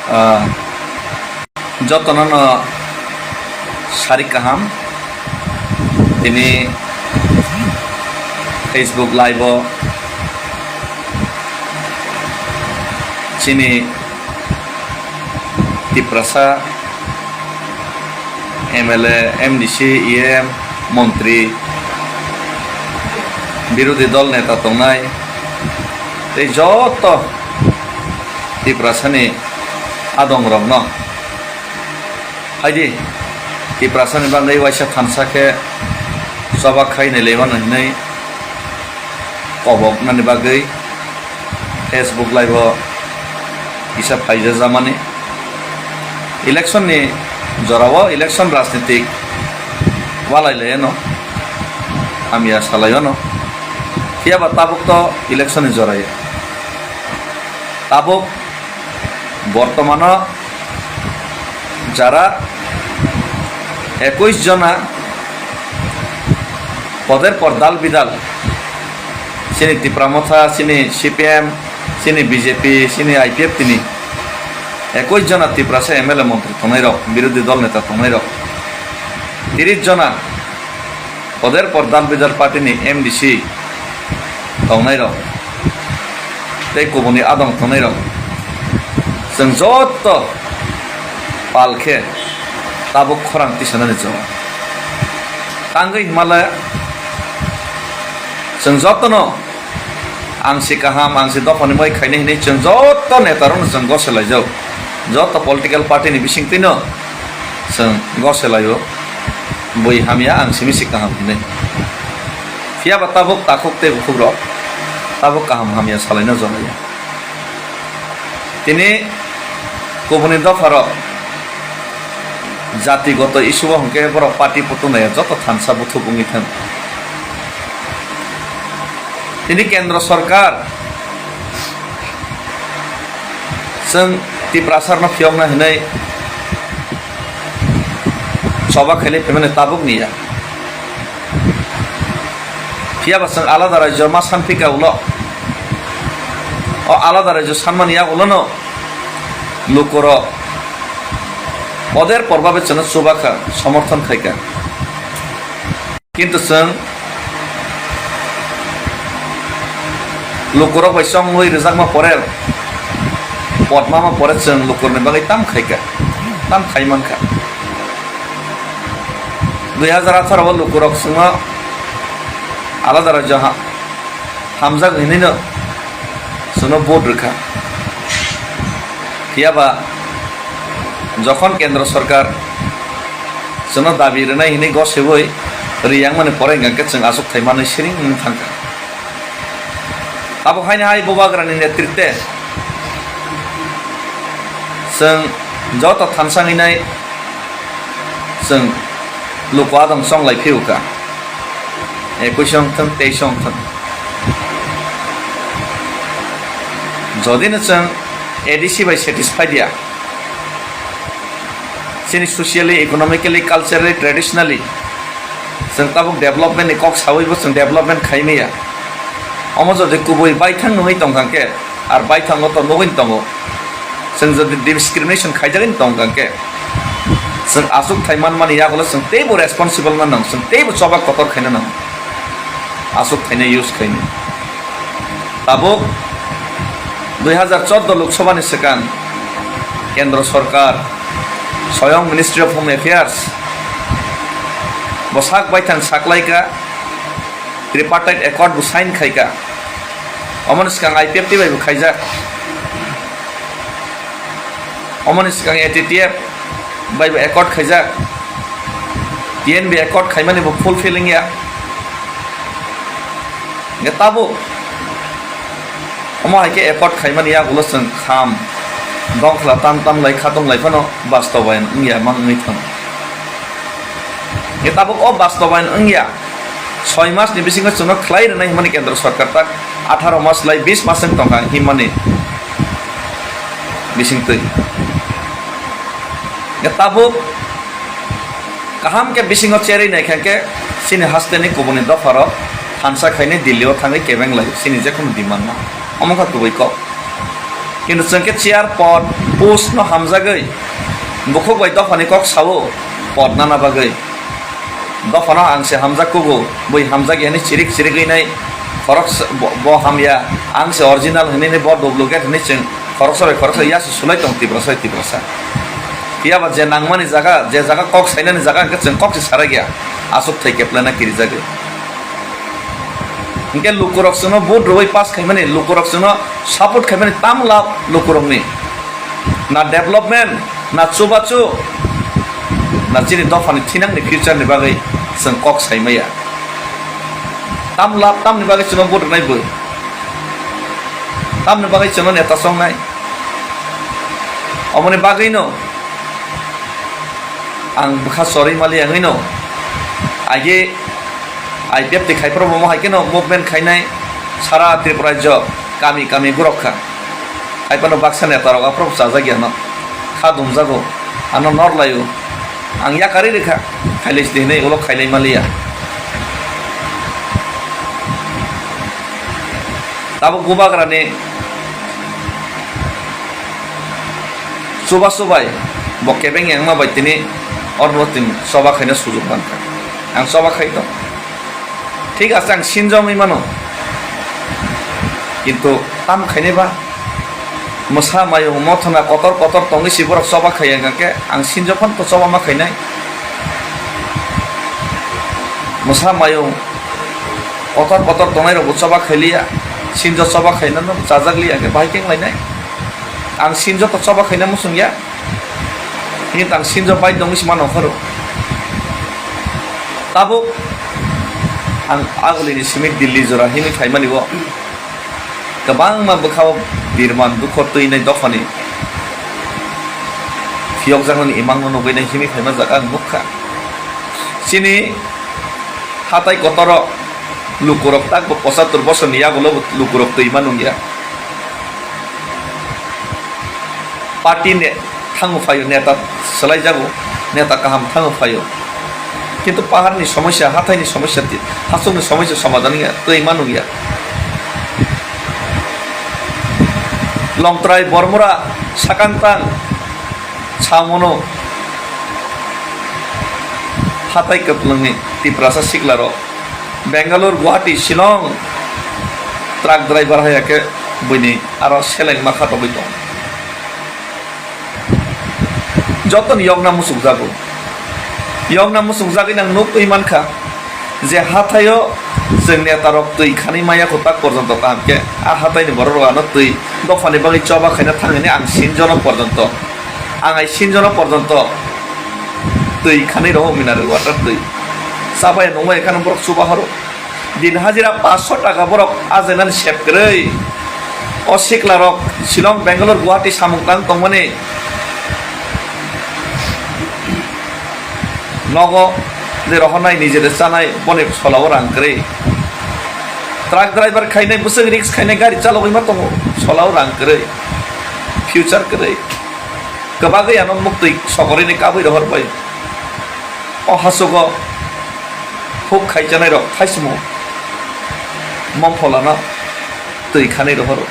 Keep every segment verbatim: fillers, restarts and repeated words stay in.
Ah, jotono no sarik kaham. Tini Facebook Live o chini Tiprasa M L A, M D C, E M, montri, birodhi dol neta tongnai, tei joto Tiprasani adongrokno phaidi, Tiprasani bagwi waisa thansa khe choba khai nai laimano hinwi koboknani bagwi Facebook Live o kisa phaijajamani. Election ni jorao election rajnitik walai lai ano, hamya salai ano. Phiya ba tabuk to election ni jorai. Tabuk bortomano jara ekush jona poder por dal bidal, chini Tipra Motha, chini C P M, chini B J P, chini I P F tini ekush jona Tiprasa M L A montri tongnai rok, birodhi dol neta tongnai rok, tiris jona poder por dal bidal party ni M D C tongnai rok tei kubuni adong tongnai rok, chwng joto pal khe tabuk khorang tisanani jora. Tangwi hwnmale chwng jotono ang si kaham, ang si dophani moi khainai hinwi chwng joto neta rokno chwng gose laijak, joto political party ni bisingtwino chwng gose laio, bui hamya ang simi si kaham hinwi. Phiya ba tabuk takhuk tei bukhuk rok tabuk kaham hamya salaino jora ya. Tini kubuni dopha rok jatigoto issue o hwnkhe borok party putunai joto thansa buthuk wngwi thang. Tini kendro sorkar chwng Tiprasarno phiyokna hinwi choba khailai phaimani tabuk niya. Phiya ba chwng alada rajyo ma sanphika ulo, o alada rajyo sanmani yagulono lukurok poder porbabe chwngno chubakha, somorthon khaikha. Kintu chwng lukurok bai chongwi rwjakma pore, potmama pore chwng lukurokni bagwi tam khaikha, tam khai mankha. Dui hazar atharo o lukurok chwngno alada rajyo ha-, hamjak hinwino chwngno vote rwkha. Phiya ba jokhon kendro sorkar chwngno dabi rwnai hinwi gosebwi riyangmani pore hwnkha khe chwng achukthai manwi siring wngwi thangkha. Abo haino hai Bubagrani netritwe chwng joto thansa wngwi nai chwng luku adong chonglai phiyokha. Ekush wngthwng, teis wngthwng. Jodi no chwng A D C bai satisfied ya, chini socially, economically, culturally, traditionally, chwng tabuk development ni kok sawi bo chwng development khai maya. Omo jodi kubui baithang nungwi tongkha khe, ar baithango to nugwi tongo. Chwng jodi discrimination khaijagwi tongkha khe, chwng achukthai manmani yagulo chwng teibo responsible wngna nang, chwng teibo choba kotor khaina nang. Achukthai no use khaini. Tabuk dui hazar chordo Lok Sabha ni swkang Kendro Sorkar, Soyong Ministry of Home Affairs, bo sak baithang saklaika, tripartite accord bo sign khaika. Omoni swkang I P F T bai bo khaijak. Omoni swkang A T T F bai bo accord khaijak. T N B accord khaimani bo fulfilling ya. Hingke tabuk omo hai khe accord khaimani yagulo chwng kham dongkhla tam tam lai khatung lai phano bastobayan wngya mang wngwi thang. Hingke tabuk o bastobayan wngya soi mas ni bisingo chwngno khlai rwnai hwnmani Kendra Sarkar tak atharo mas lai bis mas wng tongkha himani bisingtwi. Hingke tabuk kaham khe bisingo cherwi naikha khe chini hasteni kubuni dopharok thansa khainai Delhi o thangwi kebeng lai chini jekhunu demand no. Omo wngkha kubui kok. Kintu chwng khe chair pod post no hamjagwi bukhuk bai dophani kok sao pod nana bagwi. Dophano ang se hamjak kugo, bui hamjak yani chirik chirik wi nai khorok bo, bo hamya, ang se original hwnwi bo duplicate hwnwi chwng khoroksa bai khoroksa yasu sulai tong Tiprasa bai Tiprasa. Phiya ba je nangmani jaga, je jaga kok sainani jaga hwnkhe chwng kok se sarai ya, aswk thai keplana kirijagwi. Hingke lukurok chwngno vote rwui pass khaimani, lukurok chwngno support khaimani tam lab lukurokni. Na development, na chubachu, na chini dophani thinangni future ni bagwi chwng kok saimaya. Tam lab tamni bagwi chwngno vote rwnai bwrwi? Tamni bagwi chwngno neta chongnai? Omoni bagwino ang bwkha chorwi mali wngwino age I P F T khai phuru bo hai kheno movement khainai sara Tripura rajyo kami kami gurok kha. Hai phano baksa neta rok aphuru chajak ya no kha dumjago, ano nor laio. Ang yakarwi rwkha, khailai sidi hinwi ulo khailai maliya. Tabuk bubagrani chubachu bai bo kebeng wngma bai tini oro tini choba khaina sujuk mankha. Ang choba khai tong. Thik ase, ang sinjo wngwi mano. Kintu tamo khainai ba? Mwsa mayung mothona kotor kotor tongwi si borok choba khai wngkha khe ang sinjo phano to choba ma khainai. Mwsa mayung kotor kotor tongnai rokbo choba khailiya, sinjo choba khainano chajak liya hwnkhe bahai khe wnglainai? Ang sinjo to choba khaina muchung ya. Hini tang sinjo bai tongwi se mano pharo. Tabuk ang agulini simi Delhi jora himwi phaimani bo kwbangma bwkhao birman dukho twinai dophani phiyokjaknani imangno nugwinai himwi phaima jaga ang nukha. Chini hatai kotoro lukurok takbo pochattor bosorni yagulo lukurok twima nungya. Party ne thango phaio, neta swlaijago, neta kaham thango phaio. Kintu paharni somosya, hathaini somosya, ti-, hachukni somosya somadan wngya, twi ma nungya. Longtrai Bormura sakang tang samono hatai kwplwngni Tiprasa siklarok. Bangalore, Guwahati, Shillong truck driver hai khe buini aro seleng ma khatogwi tong. Jotoni yokna muchukjago. Yokna muchukjagwi nang nukwi mankha je hathaio chwng netarok twi khanwi maya kwtak porjonto kaham khe a hathaini borok rok ano twi dophani bagwi choba khaina thang hwnwi ang sinjono porjonto, ang ai sinjono porjonto twi khanwi rohok mineral water twi. Chabai nungbai kheno borok chuba horo. Din hajira paanch sho taka borok ajainani sep kwrwi. O siklarok Shillong, Bangalore, Guwahati samung tang tongmani nogo je rohornai, nijede chanai, boni solao rang kwrwi. Truck driver khainai, bwswk risk khainai, gari chalogwi ma tongo, solao rang kwrwi, future kwrwi. Kwbagwi ano muktwi sokorini kabwi rohor bai. O hachugo huk khaichanai rok thaisimo mopholano twi khanwi rohoro.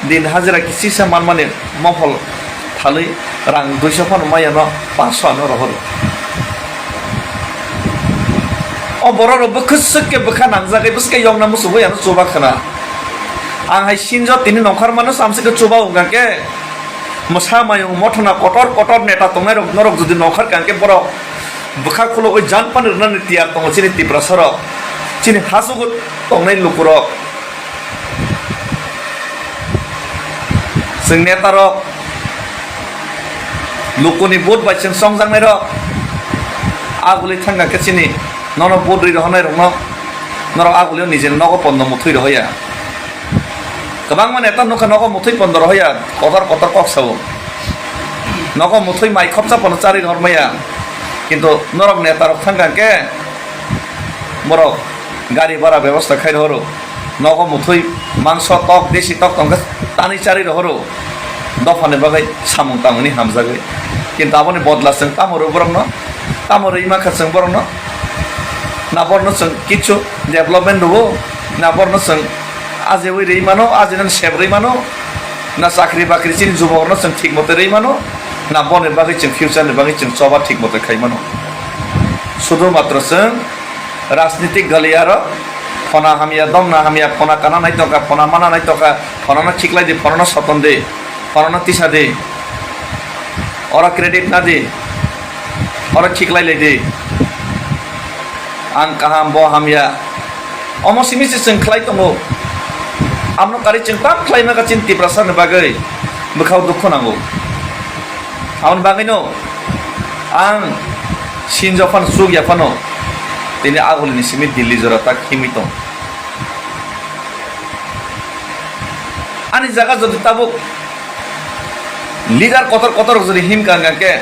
Din hajira kisisa manmani mophol thalwi rang duiso phano maya no paanch sho ano rohoro. O borok rok bwkhwswk khe bwkha nangjagwi bwswk khe yokna muchungwi ano chuba khna. Ang hai sinjo tini nongkhor mano samsik khe chuba wngkha khe. Mwsa mayung mothona kotor kotor neta tongnai rok norok jodi nongkhor kha khe borok bwkha khulogwi jan pani rwnani tiyar tongo chini Tiprasa rok, chini hachugo tongnai lukurok. Chwng neta rok lukuni vote bai chwng chongjaknai rok aguli thangkha khe chini nono vote rwi rohornai rokno norok agulio nijeni nogo pondo muthwi rohoya. Kwbangma neta nukha nogo muthwi pondo rohoya, kotor kotor kok sao. Nogo muthwi mai khopsa pono charwi rohormaya. Kintu norok neta rok thangkha khe borok gari bhara bebosta khai rohoro. Nogo muthwi mangso tok, desi tok tongkha tanwi charwi rohoro. Dophani bagwi samung tangmani hamjagwi. Kintu aboni bodla chwng tamo rw borokno? Tamo rwi mankha chwng borokno? Na borno chwng kichu development rwo? Na borno chwng Ajewi rwi mano, ajenan sep rwi mano, na chakri bakri chini jubokrokno chwng thik mote rwi mano, na boni bagwi chwng future ni bagwi chwng choba thik mote khai mano. Sudhu matro chwng rajnitik galiyarok, phona hamya, domna hamya, phona kana nai tongkha, phona mana nai tongkha, phonano khiklai di, phonano soton di, phonano tisa di, oro credit na di, oro khiklai lai di. Ang kaham, bo hamya. Omo simi se chwng khlai tongo. Amno kari chwng pap khlai maka chini Tiprasa ni bagwi bwkhao dukhu nango. Aboni bagwino ang sinjo phano chukya phano tini agulini simi Delhi jora tak himwi tong. Ani jaga jodi tabuk leader kotor kotor jodi himka hwnkha khe,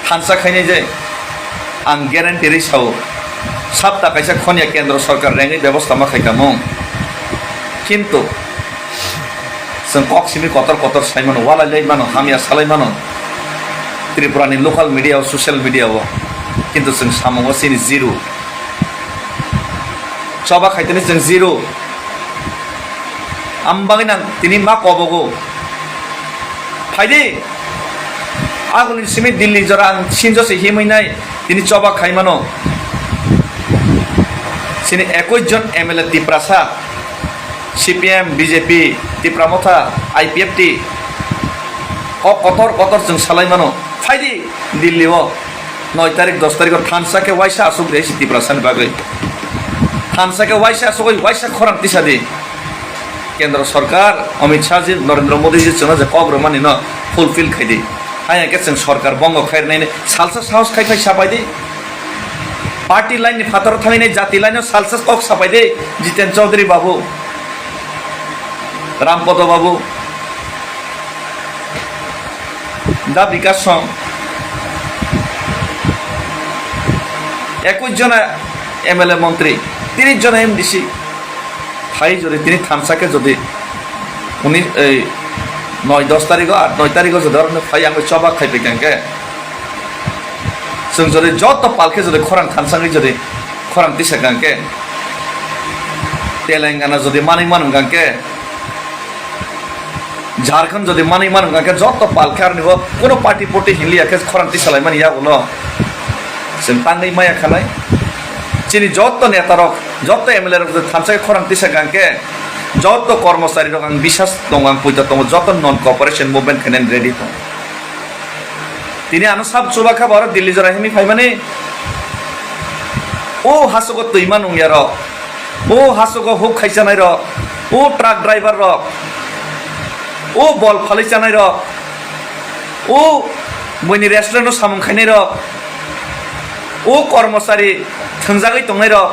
thansa khainai je ang guarantee ri sao, sapta kaisa khonya kendro sarkar rengwi bebosta ma khai tamo. Kintu chwng kok simi kotor kotor sai mano, walai lai mano, hamya salai mano Tripura ni local media o, social media o, kintu chwng samungo chini zero. Choba khaitani chwng zero. Ang bagwi nang tini ma kobogo. Phaidi. Agulini simi Delhi jora ang sinjo se himwi nai tini choba khai mano. Chini ekwis jon M L A Tiprasa, C P M, B J P, Tipra Motha, I P F T. Kok kotor kotor chwng salai mano. Phaidi Delhi o. Noi tarik, dos tarik o thansa khe waisa aswk rehsi Tiprasa ni bagwi. Thansa khe waisa aswk oi waisa khorang tisa di. Kendro sarkar, Amit Shah ji, Narendra Modi ji chwngno je kok rwmani no fulfill khai di. Haya khe chwng sarkar bongo khai rwnai ni salsa sahos khai khai sapai di. Party line ni phataro thangwi nai jati line o salsa kok sapai di. Jiten Chaudhary babu, Rampodo babu, Da Bikash Song, ekwis jona M L A montri, tris jona M D C, phai jodi tini thansa khe jodi uni ei noi dos tarigo, at noi tarigo jodi oro phai ang choba khai paikan khe, chwng jodi joto pal khe jodi khorang thansa wngwi jodi khorang tisa kan khe, Telangana jodi manwi man wngkha khe, Jharkhand jodi manwi man wngkha khe joto pal khe aroni bo kuno party poti hinliya khe khorang tisalaimani yagulo chwng tangwi maya khanai. Chini joto netarok, joto M L A rok jodi thansa khe khorang tisa kha khe joto kormochari rok ang bisas tongo, ang puito tongo, joto non cooperation movement khainani ready tongo. Tini ano sab chuba kha bo oro Delhi jora himwi phaimani. O hasogo twima nungya rok, o hasogo huk khaisanai rok, o truck driver rok, o bol phalwi chanai rok, o buini restaurant o samung khainai rok, o kormochari thwngjagwi tongnai rok,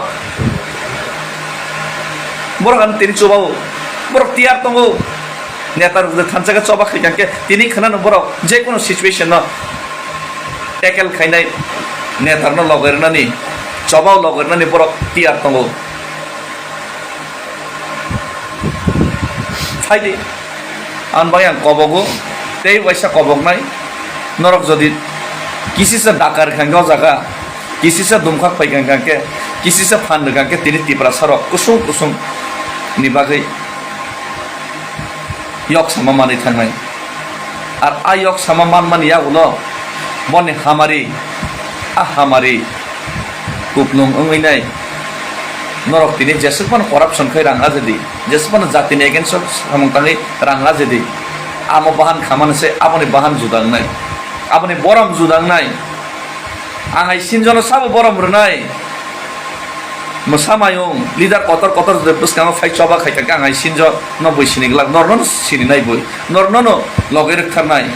borok ano tini chuba o, borok tiyar tongo. Neta rok thansa khe choba khai khe tini khwnano borok je kono situation no tackle khainai, neta rokno logai rwnani, choba logai rwnani borok tiyar tongo. Phaidi, ang bai ang kobogo, tei waisa koboknai, norok jodi kisisa dakar kha o jaga, kisisa dumkhak pai kha khe, kisisa phan rwkha khe tini Tiprasa rok kusung kusung ni bagwi yok sama manwi thangnai. Ar a yok sama manmani yagulo boni hamari, a hamari kuplung wngwi nai. Norok tini jesuk phano corruption khai rang ajedi, jesuk phano jatini against o samung tangwi rang ajedi. Amo bahan khamani se aboni bahan juda wngnai, aboni borom juda wngnai. Ang hai sinjono sabo borom rwnai. Mwsa mayung, leader kotor kotor je bwskango phai choba khai kha, ang hai sinjo no bui sini glak, norno no sini nai bui, norno no loge rwk tharnai.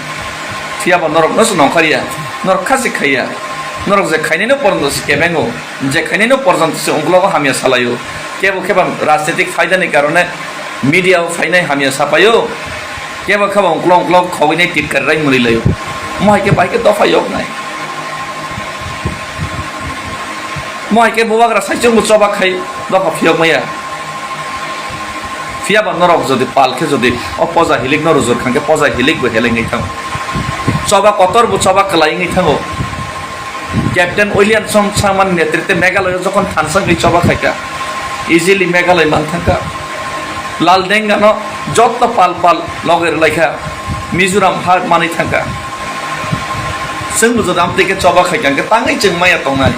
Phiya bo norok no se nongkhar ya, norok kha se khai ya, norok je khainai no porjonto se kebengo, je khainai no porjonto se ungklogo hamya salai o. Kebo khe ba rajnitik phaida ni karone media o phainai hamya sapai o. Kebo khe ba ungklo ungklo khogwi nai titkari rai mwnwi lai o. Mo hai khe bai khe dopha yok nai. Mo hai khe bubagra saichung bo choba khai dopha phiyok maya. Phiya ba norok jodi pal khe jodi o poja hilik no rujur khan khe poja hilik bo heleng nai thango. Choba kotor bo choba kwlai wngwi thango. Captain Williamson Sangma ni netritwe Meghalaya jokhon thansa wngwi choba khaikha, easily Meghalaya man thangkha. Lal Dengano jotto pal pal loge rwlaikha, Mizoram ha manwi thangkha. Chwngbo jodi amtwi khe choba khaikha hwnkhe tangwi chwng maya tongnai.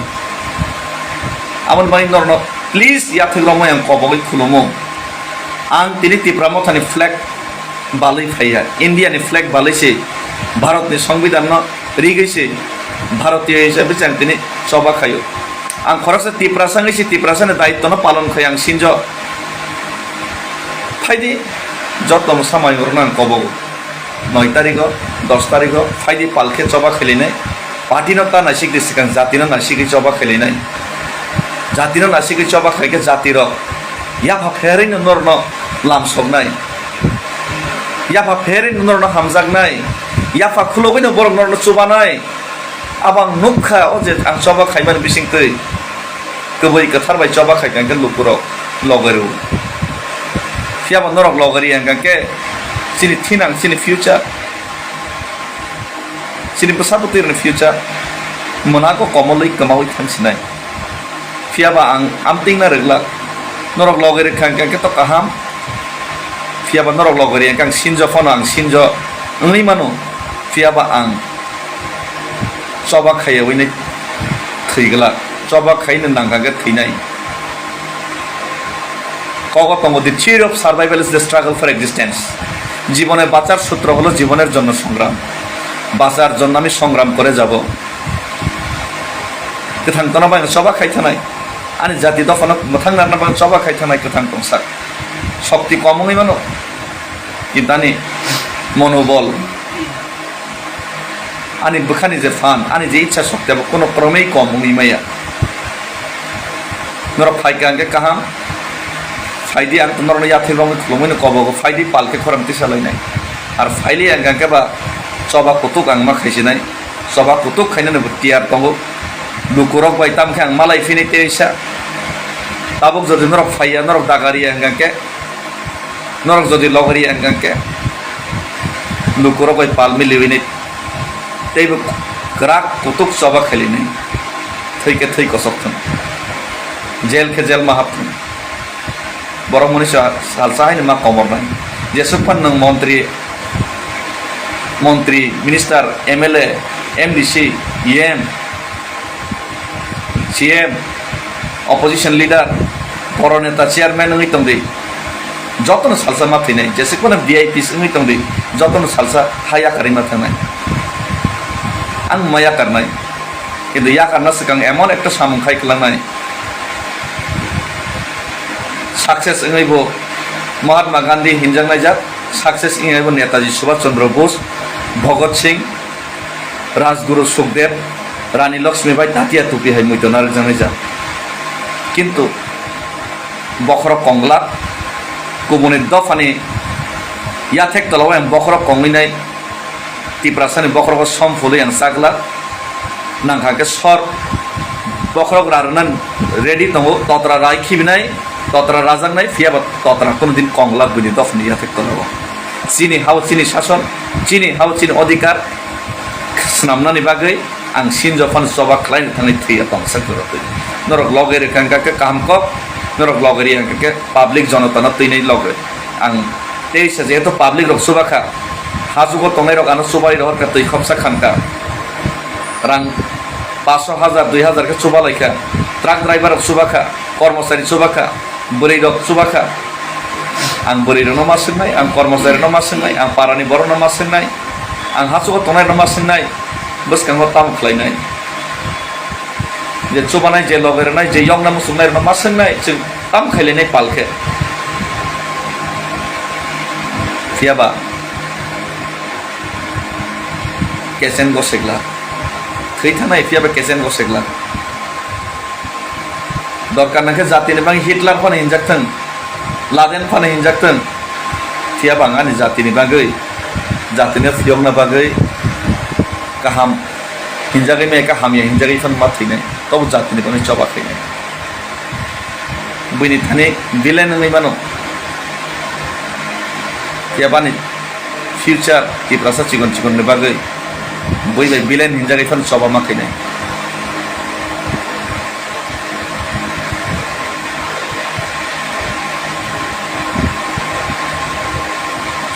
Aboni bagwi norokno please yathek romwi ang kobogwi khulumo. Ang tini Tipra Mothani flag balwi phaiya, India ni flag balwi se Bharat ni Songbidan no rigwi se Bharatiyo hisabe se ang tini choba khaio. Ang khoroksa Tiprasa wngwi se Tiprasa ni daitto no palon khai ang sinjo. Phaidi joto mwsa mai rok no ang kobogo. Noi tarigo, dos tarigo phaidi pal khe choba khailainai. Party no ta naisik di swkang jati no naisigwi choba khailainai. Jati no naisigwi choba khaikhe jati rok yapha pherwi no norno lam soknai. Yapha pherwi no norno hamjaknai. Yapha khulogwi no borok norno chubanai. Abo ang nukha o je ang choba khaimani bisingtwi. Kwbwi kwthar bai choba khaikha hwnkhe lukurok loge rw. Phiyaba norok loge rw hwnkhe chini thinang chini future. Chini bwsa bwtwirokni future mwnago komolwi kwmaui thangsinai. Phiyaba ang amtwingna rwglak. Norok loge rwkha hwnkhe to kaham. Phiyaba norok loge rwya hwnkhe ang sinjo phano ang sinjo wngwi mano. Phiyaba ang choba khaiyaui nai thwi glak. Choba khaino nangkha hwnkhe thwinai. Kogo tongo, "The theory of survival is the struggle for existence." জীবনে বাঁচার সূত্র হলো জীবনের জন্য সংগ্রাম। বাঁচার জন্য আমি সংগ্রাম করে যাব। Kwthang tongna bagwi choba khai thanai. Ani jati dophano mwthang narwkna bagwi choba khai thanai kwthang tongsak. Shokti kom wngwi mano. Kintu ani monobol, ani bwkhani je phan, ani je ichha shokti abo kono kromwi kom wngwi maya. Norok phaikha hwnkhe kaham. Phaidi ang norokno yathwi romwi khulumwi no kobogo. Phaidi pal khe khorang tisa lainai. Ar phaili ang hwnkhe ba choba kutuk ang ma khaisinai. Choba kutuk khainani bo tiyar tongo. Lukurok bai tamo khe ang malai phini teisa. Tabuk jodi norok phaiya, norok dagariya hwnkhe, norok jodi logariya hwnkhe, lukurok bai pal miliwini teibo kwrak kutuk choba khailini. Thwi khe thwi kosok thung. Jel khe jel ma hap thung. Borok mwnwi sa-, salsa haino ma komornai. Jesuk phan nwng montri, montri, minister, M L A, M D C, E M, C M, opposition leader, boro neta, chairman wngwi tongdi. Jotono salsa ma thwinai. Jesuk phano V I Ps wngwi tongdi. Jotono salsa ha yakarwi ma thangnai. Ang ma yakarnai. Kintu yakarna swkang emon ekta samung khai kwlangnai. Success wngwi bo Mahatma Gandhi hinjaknai jak, success wngwi bo Netaji Subhash Chandra Bose, Bhagat Singh, Rajguru Sukhdev, Rani Lakshmi bai Tatia Tupi hai muitu narwkjaknai jak. Kintu bokhorok konglak, kubuni dophani yathek tolao ang bokhorok kongwi nai. Tiprasani bokhorogo som phulwi ang chakla. Nangkha khe sor bokhorok rarwna ready tongo, totra rai khibinai, totra rajaknai, phiyaba totra kono din konglak buini dophani yathek tolao. Chini hao chini sason, chini hao chini odhikar swnamnani bagwi ang sinjo phano choba khlaina thangwi thwiya tongsa kwrwtwi. Norok loge rwkha hwnkha khe kaham kok, norok loge rwya hwnkha khe public jonotano twinai loge. Ang teisa jehetu public rok chuba kha, hajugo tongnai rok ano chubai rohor kha, twi khopsa khan kha. Rang paso hajar, dui hajar khe chuba lai kha. Truck driver rok chuba kha, kormochari chuba kha, bwrwi rok chuba kha. Ang bwrwi rokno ma swngnai, ang kormochari no ma swngnai, ang parani borok no ma swngnai, ang hajugo tongnai rok no ma swngnai, bwskango tamo khlainai. Je chubanai, je loge rwnai, je yokna muchungnai rokno ma swngnai, chwng tam khailainai pal khe. Phiyaba kechen gosekla. Thwi thanai phiyaba kechen gosekla. Dorkar nangkhe jatini bagwi Hitler phano hinjak thung, Laden phano hinjak thung. Phiyaba ang ani jatini bagwi, jatino phiyokna bagwi kaham hinjagwi maya khe hamya hinjagwi phano ma thwinai, tobo jatini bagwi choba khainai. Buini thani villain wngwi mano. Phiya bani future Tiprasa chikon chikonni bagwi bui bai villain hinjagwi phano choba ma khainai.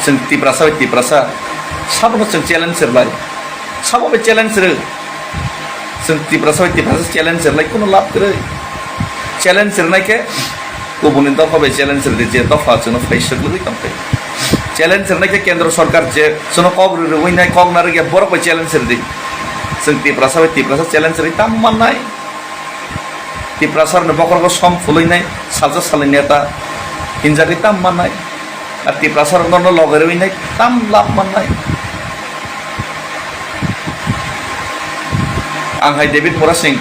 Chwng Tiprasa bai Tiprasa sabono chwng challenge rwlai. Sabo bai challenge rw. Chwng Tiprasa bai Tiprasa challenge rwlai, kuno lab kwrwi. Challenge rwnai khe kubuni dopha bai challenge rwdi, je dopha chwngno phaiswk lwgwi tongkhe. Challenge rwnai khe kendro sarkar je chwngno kok rw-, rwui nai, kok narwkya, borok bai challenge rwdi. Chwng Tiprasa bai Tiprasa challenge rwui tam mannai. Tiprasa rokni bokhorogo som phulwi nai, salsa salni neta hinjagwi tam mannai. Ar Tiprasa rok norno logerwi nai tam lab mannai. Ang hai David Murasing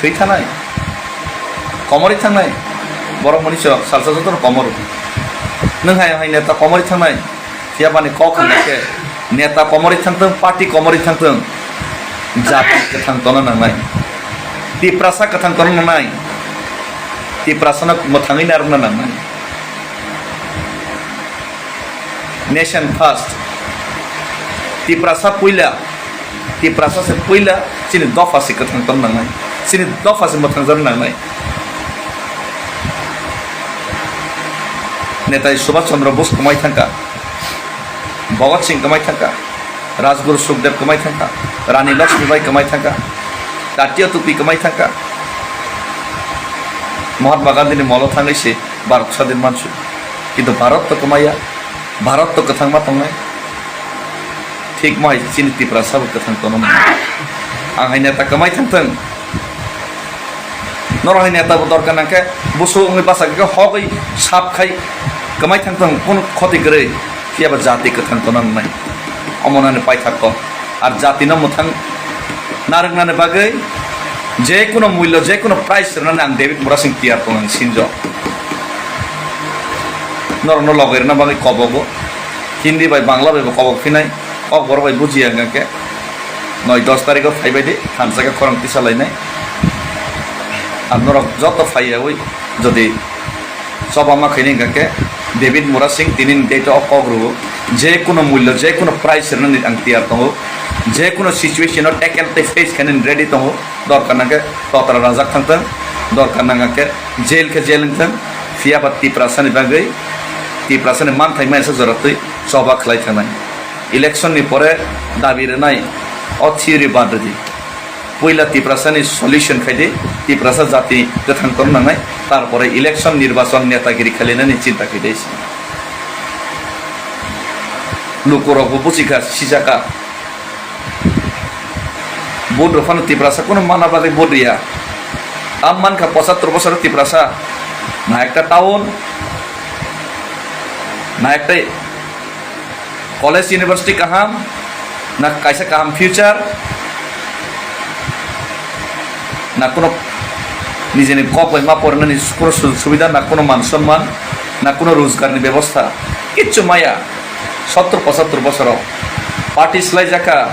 thwi thanai, komorwi thangnai, borok mani chwrok salsa jotono komoro. Nwng hai, hai neta komorwi thangnai, phiya bani kok hwnna khe neta komorwi thangthwng, party komorwi thangthwng, jati kwthang tongna nangnai, Tiprasa kwthang tongna nangnai, Tiprasano mwthangwi narwkna nangnai. Nation first. Tiprasa puila, Tiprasa se puila, chini dopha se kwthang tong nangnai, chini dopha se mwthangjakna nangnai. Netai Subhash Chandra Bose kwmai thangkha, Bhagat Singh kwmai thangkha, Rajguru Sukhdev kwmai thangkha, Rani Lakshmibai kwmai thangkha, Tatya Topi kwmai thangkha, Mahatma Gandhi ni molo thangwi se Bharat swadhin mansu. Kintu Bharat to kwmaya, Bharat to kwthangma tongnai. Thik mo hai chini Tiprasa bo kwthang tongna nangnai. Ang hai neta kwmai thangthwng. Norok hai neta bo dorkar nangkhe busu wngwi basa khe hogwi sap khai kwmai thangthwng, kunu khoti kwrwi, phiya ba jati kwthang tongna nangnai. Omo nani paithak kok. Ar jatino mwthang narwknani bagwi je kuno mullo, je kuno price rwnani ang David Murasing tiyar tongo, ang sinjok. Norokno logai rwna bagwi kobogo, Hindi bai Bangla bai bo kobok phinai, kokborok bai bujiya hwnkha khe noi dos tarikho phaibai di, thansa khe khorang tisa lainai. Ar norok joto phaiyaui jodi choba ma khaini hwnkha khe David Murasing tini ni date o kok rwo, je kuno mullo, je kuno price rwnani ang tiyar tongo, je kuno situation o tackle tei face khainani ready tongo, dorkar nangkhe totra rajak thangthwng, dorkar nangkhe jail khe jail wngthwng, phiya ba Tiprasani bagwi, Tiprasani manthai maya se jora twi choba khlai thangnai. Election ni pore dabi rwnai o theory bad rwdi. Puila Tiprasani solution khaidi, Tiprasa jati kwthang tongna nangnai, tarpore election, nirbachon, netagiri khalinani chinta khaidi. Lukurokbo buchikha, sijakha. Vote rwphano Tiprasa kunu mana bagwi vote rwya. Tam mankha pochattor bosoro Tiprasa na ekta town, na ekta college, university kaham, na kaisa kaham future, na kuno nijeni kok bai ma porinani kuno sujog subida, na kuno man sonman, na kuno rojgarni bebosta, kichu maya. Sottor pochattor bosoro party swlaijakha,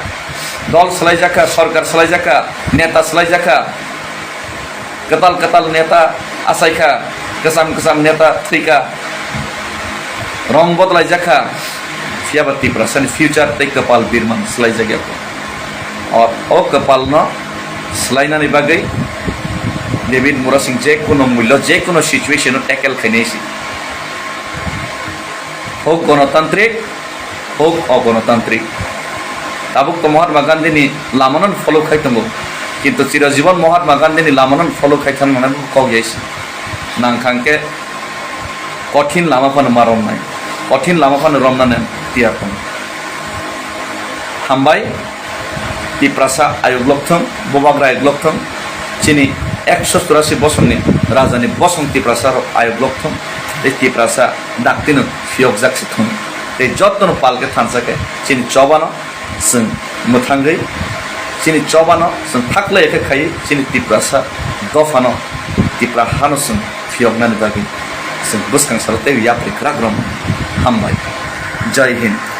dol swlaijakha, sorkar swlaijakha, neta swlaijakha. Kwtal kwtal neta achaikha, kwcham kwcham neta thwikha, rong bodolaijakha, phiya ba Tiprasani future tei kwpal birman swlaijakya kho. O, o kwpalno swlainani bagwi David Murasing je kuno mullo, je kuno situation-o tackle khainai se. Hok gonotantrik, hok ogonotantrik. Tabuk to Mahatma Gandhi ni lamano follow khai tongo, kintu chirojibon Mahatma Gandhi ni lamano follow khai thang nang kok jai se. Nang khang khe kothin lama phano ma romnai, kothin lama phano romnani tiyar tongo. Hambai. Tiprasa ayuk lokthwng, bubagra ayuk lokthwng, chini ekso churasi bosongni rajani bosong Tiprasa rok ayuk lokthwng, tei Tiprasa daktino phiyokjak se thung, tei jotono palke thansa khe chini chobano chwng mwthangwi, chini chobano chwng thaklai khe khaiwi chini Tiprasa dophano, Tipra hano chwng phiyoknani bagwi chwng bwskang salo tei yapri kwrak romwi hambai. Jai Hind.